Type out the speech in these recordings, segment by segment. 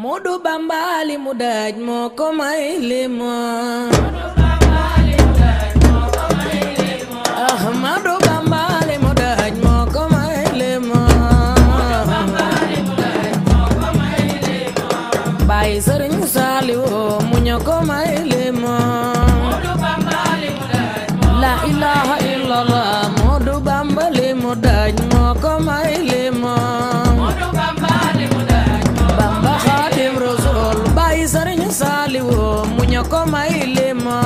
Modou Bamba li mu daj moo ko may limo. Ahmadou Bamba li mu daj moo ko may limo. Baay Sëriñ Saaliwu mu ñoo ko may limo. La ilaha illallah Modou Bamba li mu daj moo ko may limo. Sëriñ Saaliwu mu ñoo ko may limo.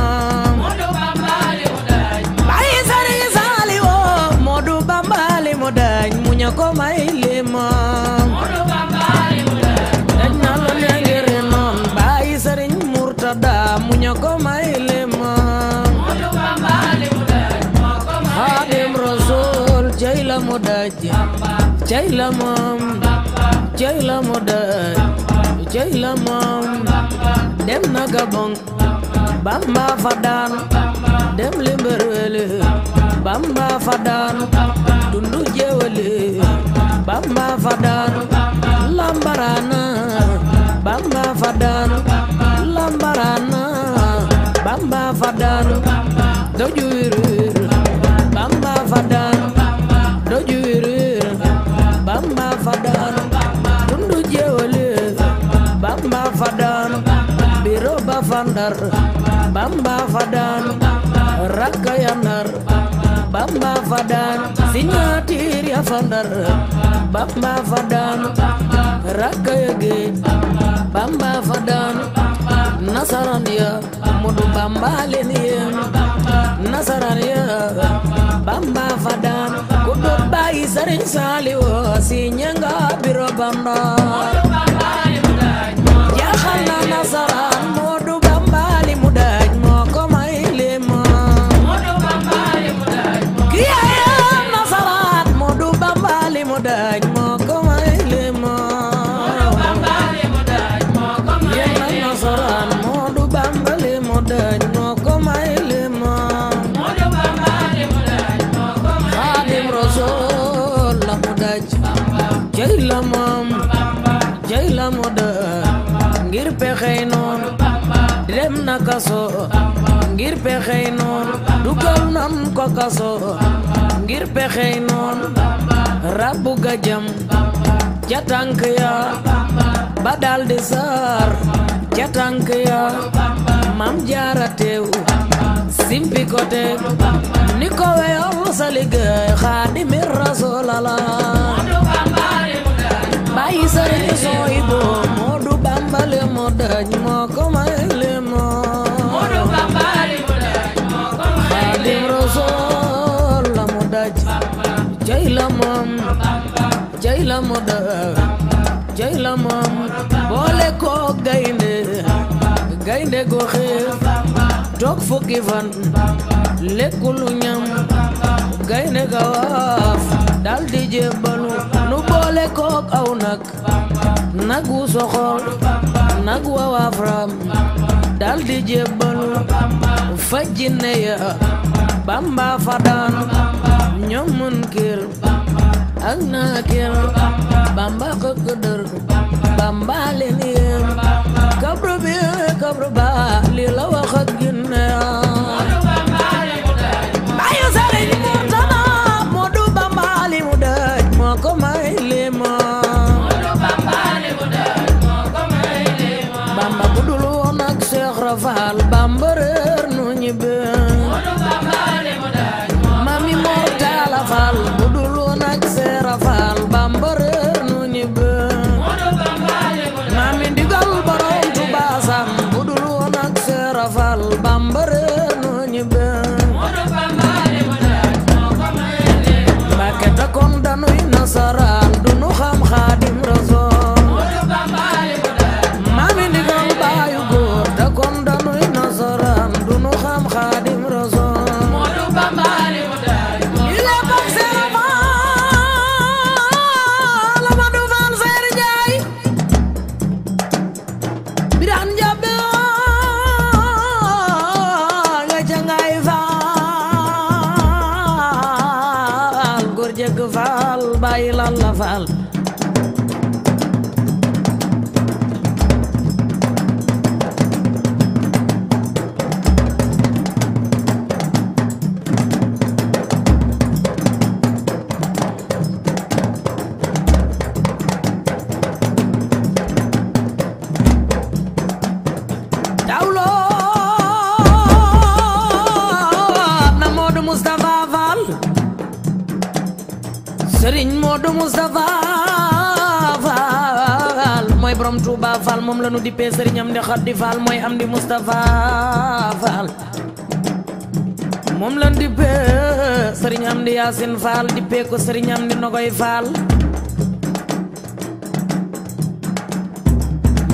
Baay Sëriñ Saaliwu Modou Bamba li mu daj mu ñoo ko may limo. daj na lu ne ngir noon Baay Sëriñ Murtada mu ñoo ko may limo. Xaadim Rasuul cey la mu daj cey la moom cey la mu daj cey la moom dem na Gabon Bamba fa daan dem Libreville Bamba fa daan dundu jeewali Bamba fa daan Lambarana Bamba fa daan Lambarana Bamba fa daan doju wirir Bamba fa daan doju wirir Bamba fa daan dundu jeewali Bamba fa daan biro ba fa Ndar Bamba fa daan rakka ya Ndar Bamba fa daan signature ya fa Ndar Bamba fa daan rakka ya Géej Bamba fa daan nasaran ya Modou Bamba leen yéem nasaran ya Bamba fa daan ku doon Baay Sëriñ Saaliwu si ñanga biro ba Ndar yaxal na nasaraan Modou Bamba li mu daj moo ko may limo. kiyayam nasaraan Modou Bamba li mu daj moo ko may limo. yéen nasaraan Modou Bamba li mu daj moo ko may limo. Xaadim Rasuul la mu daj cey la moom cey la mu daj ngir pexey noon dem na kaso ngir pexey noon dugal nan ko kaso ngir pexey noon rabbu gajam ca tànk ya ba daldi saar ca tànk ya Maam Jaara teew simpi ko teew ni ko weyal sa liggéey Xaadimu Rasuulallah. Baay Sëriñ Suwaybu Modou Bamba li mu daj moo ko may limo. Xaadim Rasuul la mu daj cey la moom cey la mu daj cey la moom boole ko gaynde gaynde go xiif toog fukki fan lekkul ñam gaynde ga waaf daldi jébbalu nu boole kook aw nag wu soxor nag wa waafram daldi jébbalu fa jinne ya Bamba fa daan ñoom Munkir ak Naakir Bamba xëkk dër Bamba leen yéem kabru bi kabru ba li la wax ak jinne ya. Baay Sëriñ Murtada Modou Bamba li mu daj moo ko may limo. Bamba bu dul woon ak Seex Rafal Bamba réer nu ñibbe. Mami Mor Talla Fall bu dul woon ak Seex Rafal Bamba réer nu ñibbe. Mami Ndigal Borom Tuuba Sam bu dul woon ak Seex Rafal Bamba réer nu ñibbe. Mbàkke takkoon danuy nasaraan du nu xam Xaadim Rasuul. Mami Ndigal baayu góor takkoon danuy nasaraan du nu xam Xaadim Rasuul. li lépp ak Seera Faal Amadou Fall Seer Njaay Biraan Njabe nga ca Ngaay Faal góor jëgg Faal bàyyi Lalla Faal Serigne Modou Moustapha Fall mooy borom Touba Fall moom la nu dippee Serigne Amdi Khady Fall mooy Amdi Moustapha Fall moom la nu dippee Serigne Amdi Yacine Fall dippee ko Serigne Amdi Nogoy Fall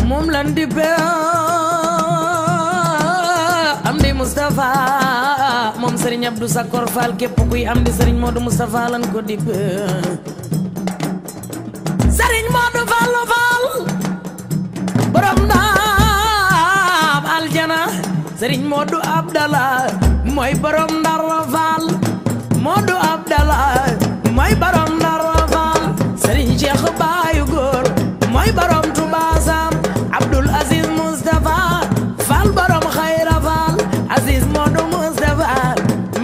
moom la nu dippee Amdi Moustapha moom Serigne Abdou Sakor Fall képp kuy Amdi Serigne Modou Moustapha lan ko dippee Serigne Modou Fall Fall borom Ndaam aljana Serigne Modou Abdallah mooy borom Ndar Fall Modou Abdallah mooy borom Ndar Fall Serigne Cheikh Bayu Góor mooy borom Touba Sam Abdoul Aziz Moustapha Fall borom Khayra Fall Aziz Modou Moustapha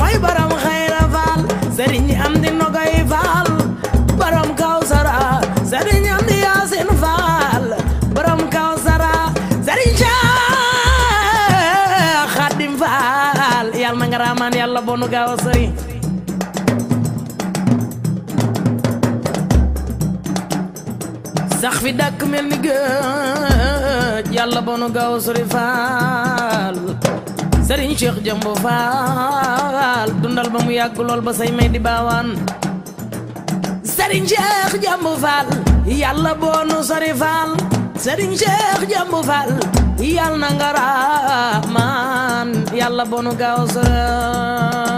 mooy borom Khayra Fall Serigne Amdi Nogoy Fall borom Kawsara Serigne Amdi Yacine Fall borom Kawsara Serigne Cheikh Khadim Fall yàlla na nga raamaan yàlla bonu gaaw a sëri sax fi dàkk mel ni géej yàlla bonu gaaw a sëri Fall Serigne Cheikh Jëmbu Fall dundal ba mu yàgg lool ba say may di baawaan Serigne Cheikh Jëmbu Fall yàlla bonu sëri Fall Serigne Cheikh Jëmbu Fall yàlla na nga raamaan yàlla bonu gaaw a sëri